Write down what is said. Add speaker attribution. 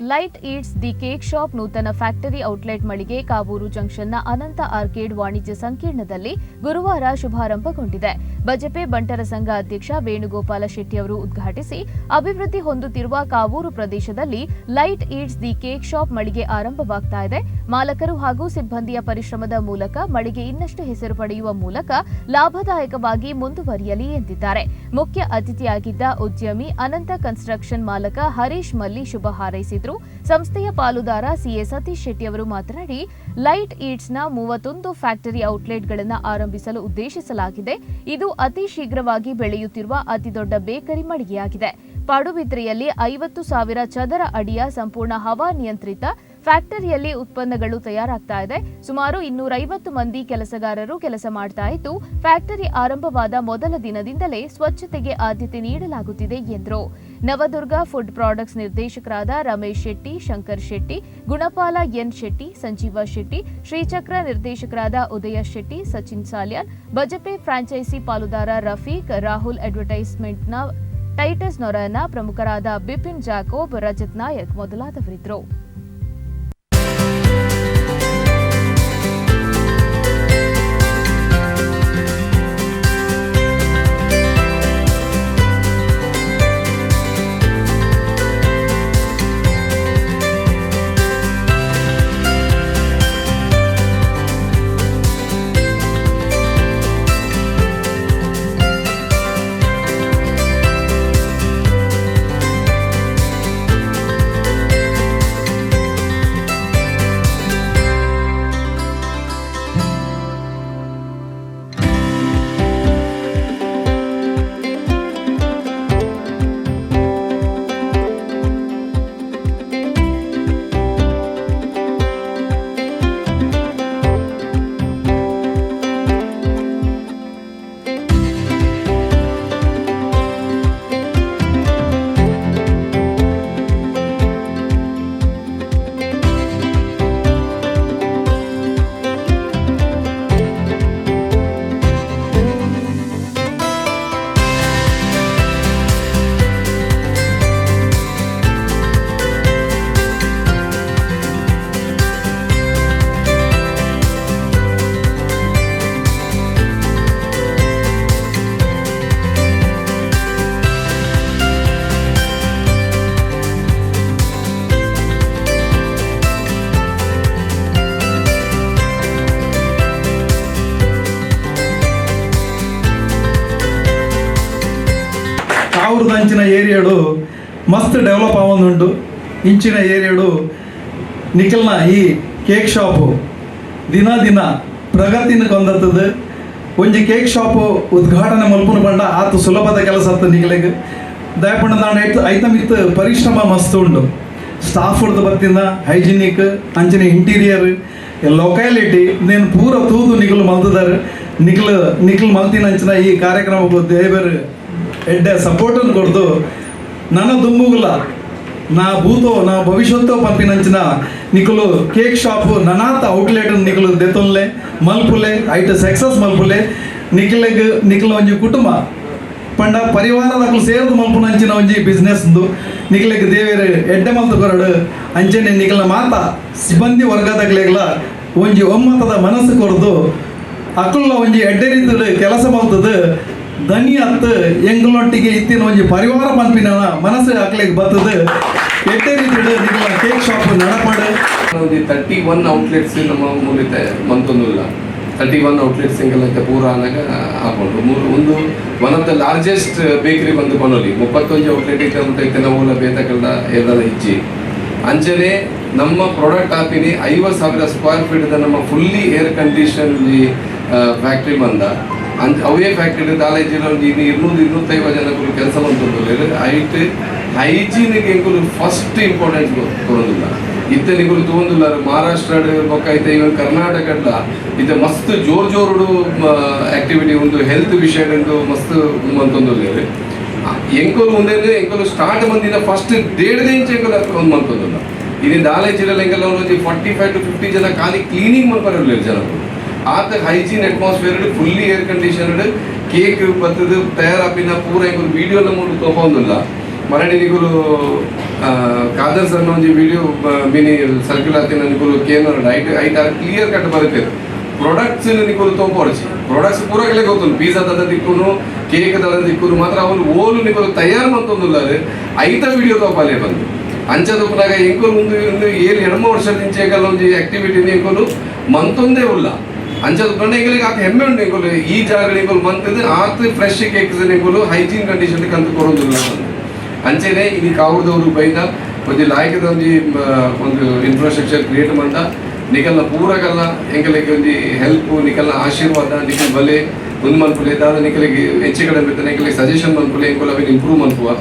Speaker 1: Light Eats the cake shop ನೂತನ factory outlet ಮಳಿಗೆ ಕಾವೂರು ಜಂಕ್ಷನ್ನ ಅನಂತ ಆರ್ಕೇಡ್ ವಾಣಿಜ್ಯ ಸಂಕೀರ್ಣದಲ್ಲಿ ಗುರುವಾರ ಶುಭಾರಂಭಗೊಂಡಿದೆ. ಬಜಪೆ ಬಂಟರ ಸಂಘ ಅಧ್ಯಕ್ಷ ವೇಣುಗೋಪಾಲ ಶೆಟ್ಟಿ ಅವರು ಉದ್ಘಾಟಿಸಿ, ಅಭಿವೃದ್ಧಿ ಹೊಂದುತ್ತಿರುವ ಕಾವೂರು ಪ್ರದೇಶದಲ್ಲಿ light eats the cake shop ಮಳಿಗೆ ಆರಂಭವಾಗ್ತಾ ಇದೆ. ಮಾಲಕರು ಹಾಗೂ ಸಿಬ್ಬಂದಿಯ ಪರಿಶ್ರಮದ ಮೂಲಕ ಮಳಿಗೆ ಇನ್ನಷ್ಟು ಹೆಸರು ಪಡೆಯುವ ಮೂಲಕ ಲಾಭದಾಯಕವಾಗಿ ಮುಂದುವರಿಯಲಿ ಎಂದಿದ್ದಾರೆ. ಮುಖ್ಯ ಅತಿಥಿಯಾಗಿದ್ದ ಉದ್ಯಮಿ, ಅನಂತ ಕನ್ಸ್ಟ್ರಕ್ಷನ್ ಮಾಲಕ ಹರೀಶ್ ಮಲ್ಲಿ ಶುಭ ಹಾರೈಸಿದರು. ಸಂಸ್ಥೆಯ ಪಾಲುದಾರ ಸಿಎ ಸತೀಶ್ ಶೆಟ್ಟಿ ಅವರು ಮಾತನಾಡಿ, ಲೈಟ್ ಈಟ್ಸ್ನ 31 ಫ್ಯಾಕ್ಟರಿ ಔಟ್ಲೆಟ್ಗಳನ್ನು ಆರಂಭಿಸಲು ಉದ್ದೇಶಿಸಲಾಗಿದೆ. ಇದು ಅತಿ ಶೀಘ್ರವಾಗಿ ಬೆಳೆಯುತ್ತಿರುವ ಅತಿದೊಡ್ಡ ಬೇಕರಿ ಮಳಿಗೆಯಾಗಿದೆ. ಪಡುಬಿದ್ರೆಯಲ್ಲಿ 50,000 ಚದರ ಅಡಿಯ ಸಂಪೂರ್ಣ ಹವಾನಿಯಂತ್ರಿತ ಫ್ಯಾಕ್ಟರಿಯಲ್ಲಿ ಉತ್ಪನ್ನಗಳು ತಯಾರಾಗ್ತಾ ಇದೆ. ಸುಮಾರು 250 ಮಂದಿ ಕೆಲಸಗಾರರು ಕೆಲಸ ಮಾಡ್ತಾ ಇದ್ದು, ಫ್ಯಾಕ್ಟರಿ ಆರಂಭವಾದ ಮೊದಲ ದಿನದಿಂದಲೇ ಸ್ವಚ್ಛತೆಗೆ ಆದ್ಯತೆ ನೀಡಲಾಗುತ್ತಿದೆ ಎಂದರು. ನವದುರ್ಗ ಫುಡ್ ಪ್ರಾಡಕ್ಟ್ಸ್ ನಿರ್ದೇಶಕರಾದ ರಮೇಶ್ ಶೆಟ್ಟಿ, ಶಂಕರ್ ಶೆಟ್ಟಿ, ಗುಣಪಾಲ ಎನ್ ಶೆಟ್ಟಿ, ಸಂಜೀವ ಶೆಟ್ಟಿ, ಶ್ರೀಚಕ್ರ ನಿರ್ದೇಶಕರಾದ ಉದಯ ಶೆಟ್ಟಿ, ಸಚಿನ್ ಸಾಲ್ಯಾನ್, ಬಜಪೆ ಫ್ರಾಂಚೈಸಿ ಪಾಲುದಾರ ರಫೀಕ್, ರಾಹುಲ್ ಅಡ್ವರ್ಟೈಸ್ಮೆಂಟ್ನ ಟೈಟಸ್ ನೊರನ, ಪ್ರಮುಖರಾದ ಬಿಪಿನ್ ಜಾಕೋಬ್, ರಜತ್ ನಾಯಕ್ ಮೊದಲಾದವರಿದ್ದರು.
Speaker 2: ಕಾವೂರುದಂಚಿನ ಏರಿಯಾಡು ಮಸ್ತ್ ಡೆವಲಪ್ ಆವೊಂದುಂಡು. ಇಂಚಿನ ಏರಿಯಾಡು ನಿಖಲ್ನ ಈ ಕೇಕ್ ಶಾಪು ದಿನ ದಿನ ಪ್ರಗತಿನ ಕೊಂದತ್ತದು. ಒಂಜಿ ಕೇಕ್ ಶಾಪು ಉದ್ಘಾಟನೆ ಮಲ್ಪುನ ಪಂಡ ಆತು ಸುಲಭದ ಕೆಲಸ ಅತ್ತ ನಿಗಲೆಗ್. ದಾಯಪಂಡ ದಾಂಡ ಐತ ಮಿತ್ತ್ ಪರಿಶ್ರಮ ಮಸ್ತ್ ಉಂಡು. ಸ್ಟಾಫ್ ಹೊಡ್ದು ಬತ್ತಿಂದ, ಹೈಜಿನಿಕ್, ಅಂಚನೆ ಇಂಟೀರಿಯರ್, ಲೊಕ್ಯಾಲಿಟಿ ನೇನು ಪೂರ ತೂದು ನಿಗಲು ಮಲ್ತದಾರೆ. ನಿಖಲ್ ನಿಖಲ್ ಮಲ್ತಿನ ಅಂಚಿನ ಈ ಕಾರ್ಯಕ್ರಮಕ್ಕೆ ದೇವರು ಎಡ್ಡೆ ಸಪೋರ್ಟನ್ನು ಕೊಡ್ದು, ನನ್ನ ದುಂಬುಗುಲ ನಾ ಭೂತೋ ನಾ ಭವಿಷ್ಯತ್ತೋ ಪನ್ಪಿನಂಚಿನ ನಿಕುಲು ಕೇಕ್ ಶಾಪ್ ನನಾತ ಔಟ್ಲೆಟ್ ನಿಕುಲು ದೆತೊನ್ಲೆ, ಮಲ್ಪುಲೆ, ಐಟ್ ಸಕ್ಸಸ್ ಮಲ್ಪುಲೆ. ನಿಖಲೆಗ್ ನಿಖಲ ಒಂಜಿ ಕುಟುಂಬ ಪಂಡ ಪರಿವಾರದಕ್ಲು ಸೇರ್ದು ಮಲ್ಪುನಂಚಿನ ಒಂಜಿ ಬಿಸ್ನೆಸ್ ಉಂದು. ನಿಖಲೆಗ್ ದೇವೆರ್ ಎಡ್ಡೆ ಮಲ್ತು ಕೊರಡು. ಅಂಚನೆ ನಿಖಲ ಮಾತ ಸಿಬ್ಬಂದಿ ವರ್ಗದಕ್ಲೆಗ್ಲ ಒಂಜಿ ಒಮ್ಮತದ ಮನಸ್ಸು ಕೊರ್ದು, ಅಕುಲ್ಲ ಒಂಜಿ ಎಡ್ಡೆ ರೀತಿಡ್ ಕೆಲಸ ಮಲ್ತದು, ದನಿ ಅತ್ತು ಎಂಗುಲೊಟ್ಟಿಗೆ ಇತ್ತಿನ ಒಂಜಿ ಪರಿವಾರ ಪನ್ಪಿನ ಮನಸ್ಸು ಅಕ್ಲೆಗ್ ಬತ್ತದು. ಎಡ್ಡೆ ರೀತಿಡ್ ನಿಖಲ ಕೇಕ್ ಶಾಪ್ ನಡಪಡು.
Speaker 3: ಒಂಜಿ 31 ಔಟ್ಲೆಟ್ಸ್ ನಮ್ಮ ಮೂಲಿತೆ ಮಂತೊಂದುಲ್ಲ. 31 ಔಟ್ಲೆಟ್ಸ್ ಎಂಕಲ್ನ ಪೂರ ಆನಗ ಆಪುಂಡು. ಮೂರು ಒಂದು one of the largest bakery ಬಂದು ಪನೊಲಿ. 31 ಔಟ್ಲೆಟ್ ಇತ್ತೆ ಮುಟ್ಟ ಇತ್ತೆ ಮೂಲ ಬೇತಕಲ್ದ ಏರ್ದಲ ಇಜ್ಜಿ. ಅಂಚನೆ ನಮ್ಮ ಪ್ರಾಡಕ್ಟ್ ಆಪಿನಿ 50,000 ಸ್ಕ್ವೇರ್ ಫೀಟ್ ನಮ್ಮ ಫುಲ್ಲಿ ಏರ್ ಕಂಡೀಷನ್ ಫ್ಯಾಕ್ಟ್ರಿ ಬಂದ. ಅಂಚ ಅವೇ ಫ್ಯಾಕ್ಟ್ರಿ ದಾಲ ಇಜ್ಜಿಲ್ಲ. ಒಂಜಿ 200 250 ಜನಕ್ಕುಲು ಕೆಲಸ ಮಂತೊಂದುಲ್ಲೆರ್. ಐಟ್ ಹೈಜೀನ್ಗೆ ಎಂಕುಲು ಫಸ್ಟ್ ಇಂಪಾರ್ಟೆನ್ಸ್ ಕೊರೊಂದುಲ್ಲ. ಇತ್ತೆ ನಿಕುಲು ತೂವೊಂದುಲ್ಲಾರ್, ಮಹಾರಾಷ್ಟ್ರಡ್ ಬೊಕ್ಕ ಇತ್ತೆ ಇವನ್ ಕರ್ನಾಟಕಡ್ಲ ಇತ್ತೆ ಮಸ್ತ್ ಜೋರ್ ಜೋರುಡು ಆಕ್ಟಿವಿಟಿ ಉಂದು. ಹೆಲ್ತ್ ವಿಷಯ ಉಂದು, ಮಸ್ತ್ ಮಂತೊಂದುಲ್ಲೆರ್. ಎಂಕುಲು ಉಂದೆಂದ್ರೆ ಎಂಕುಲು ಸ್ಟಾರ್ಟ್ ಮಂದಿನ ಫಸ್ಟ್ ಡೇಡ್ ಇಂಚ ಎಂಕುಲು ಒಂದು ಮಂತೊಂದುಲ್ಲ. ಇನಿ ದಾಲ ಜಿಲ್ಲೆ ಎಂಕಲ್ ಒಂಜಿ 45 ಟು 50 ಜನ ಖಾಲಿ ಕ್ಲೀನಿಂಗ್ ಮಲ್ಪರೆ ಉಲ್ಲೆರ್ ಜನಕುಲು. ಆತ hygiene atmosphere, fully air conditioned, cake ಬತ್ತದು ತಯಾರಾಪಿನ ಪೂರ ಎಂಕುಲು ವಿಡಿಯೋ ಮೂಲು ತೋಪೊಂದುಲ್ಲ. ಮರಡಿ ನಿಕುಲು ಖಾದರ್ ಸರ್ ಒಂಜಿ ವಿಡಿಯೋ ಮಿನಿ ಸರ್ಕ್ಯುಲರ್ ಆತಿನ ನಿಕುಲು ಕೇನೋರ ಐಟ್ ಐಟ್ ಕ್ಲಿಯರ್ ಕಟ್ ಬರುತ್ತೆ. ಪ್ರೊಡಕ್ಟ್ಸ್ ನಿಕುಲು ತೋಪೊರ್ಚಿ. ಪ್ರೊಡಕ್ಟ್ಸ್ ಪೂರಕಲೆ ಗೊತ್ತುಂಡು, ಪಿಜ್ಜಾ ದದ ದಿಕ್ಕುನು, ಕೇಕ್ ದದ ದಿಕ್ಕುನು. ಮಾತ್ರ ಅವನು ಓಲು ನಿಕುಲು ತಯಾರು ಮಂತೊಂದುಲ್ಲಾರು, ಐತ ವಿಡಿಯೋ ತೋಪಾಲೆ ಬಂದು. ಅಂಚದ ಎಂಕುಲು ಒಂದು ಒಂದು 7 8 ವರ್ಷ ಎಂಕಲ್ನ ಒಂಜಿ ಆಕ್ಟಿವಿಟಿ ಎಂಕುಲು ಮಂತೊಂದೇ ಉಲ್ಲ. ಅಂಚದ ಪಂಡ ಎಂಕಲಿಗೆ ಆತ ಹೆಮ್ಮೆ ಉಂಡು. ಎಂಕುಲು ಈ ಜಾಗ ಎಂಕುಲು ಮಂತದ್ದು ಆತ್ ಫ್ರೆಶ್ ಕೇಕ್ಸ್ ಎಂಕುಲು ಹೈಜೀನ್ ಕಂಡೀಷನ್ ಕಂತು ಕೊರೊಂದುಲ್ಲ. ಅಂಚೆನೆ ಇಲ್ಲಿ ಕಾವೂರ್ದವರು ಬೈದ ಒಂಜಿ ಲಾಯಕದ ಒಂಜಿ ಒಂದು ಇನ್ಫ್ರಾಸ್ಟ್ರಕ್ಚರ್ ಕ್ರಿಯೇಟ್ ಮಂದ. ನಿಕಲ್ನ ಪೂರಕಲ್ಲ ಎಂಕಲಿಗೆ ಒಂಜಿ ಹೆಲ್ಪ್, ನಿಕಲ್ನ ಆಶೀರ್ವಾದ. ನಿಕಲ್ ಬಲೆ ಒಂದು ಮನ್ಪುಲೆ, ದಾದ ನಿಕಲಿಗೆ ಹೆಚ್ಚು ಕಡಿಮೆ ಇರ್ತದೆ, ಎಂಕಲಿಗೆ ಸಜೆಷನ್ ಮನ್ಪುಲೆ. ಎಂಕುಲು ಅವೆನ್ ಇಂಪ್ರೂವ್ ಮನ್ಪುವ.